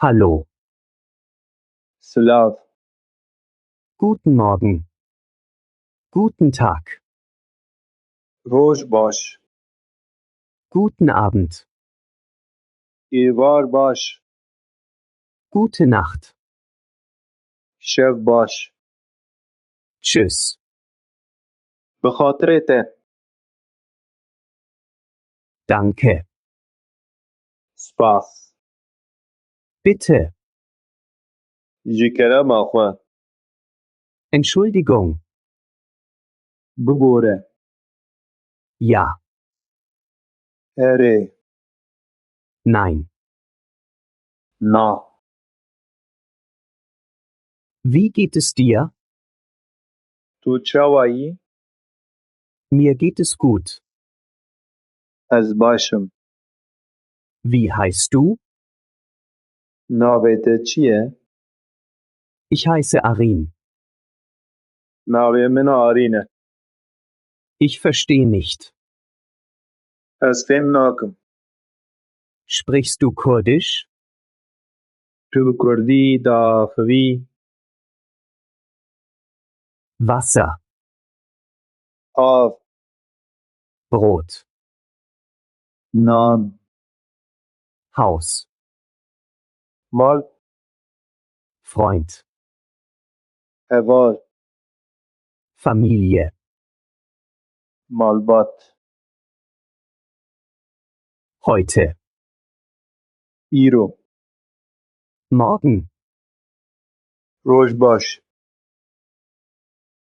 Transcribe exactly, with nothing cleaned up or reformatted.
Hallo. Silav. Guten Morgen. Guten Tag. Roj baş. Guten Abend. Êvar baş. Gute Nacht. Şev baş. Tschüss. Bi xatirê te. Danke. Spas. Bitte. Ji kerema xwe. Entschuldigung. Bibore. Ja. Erê. Nein. Na. Wie geht es dir? Tu çawa yî? Mir geht es gut. Ez baş im. Wie heißt du? Navê te çi ye? Ich heiße Arin. Navê min Arîn e. Ich verstehe nicht. Ez fêm nakim. Sprichst du Kurdisch? Tu bi kurdî diaxivî? Wasser. Av. Brot. Nan. Haus. Mal. Freund. Heval. Familie. Malbat. Heute. Îro. Morgen. Roj baş.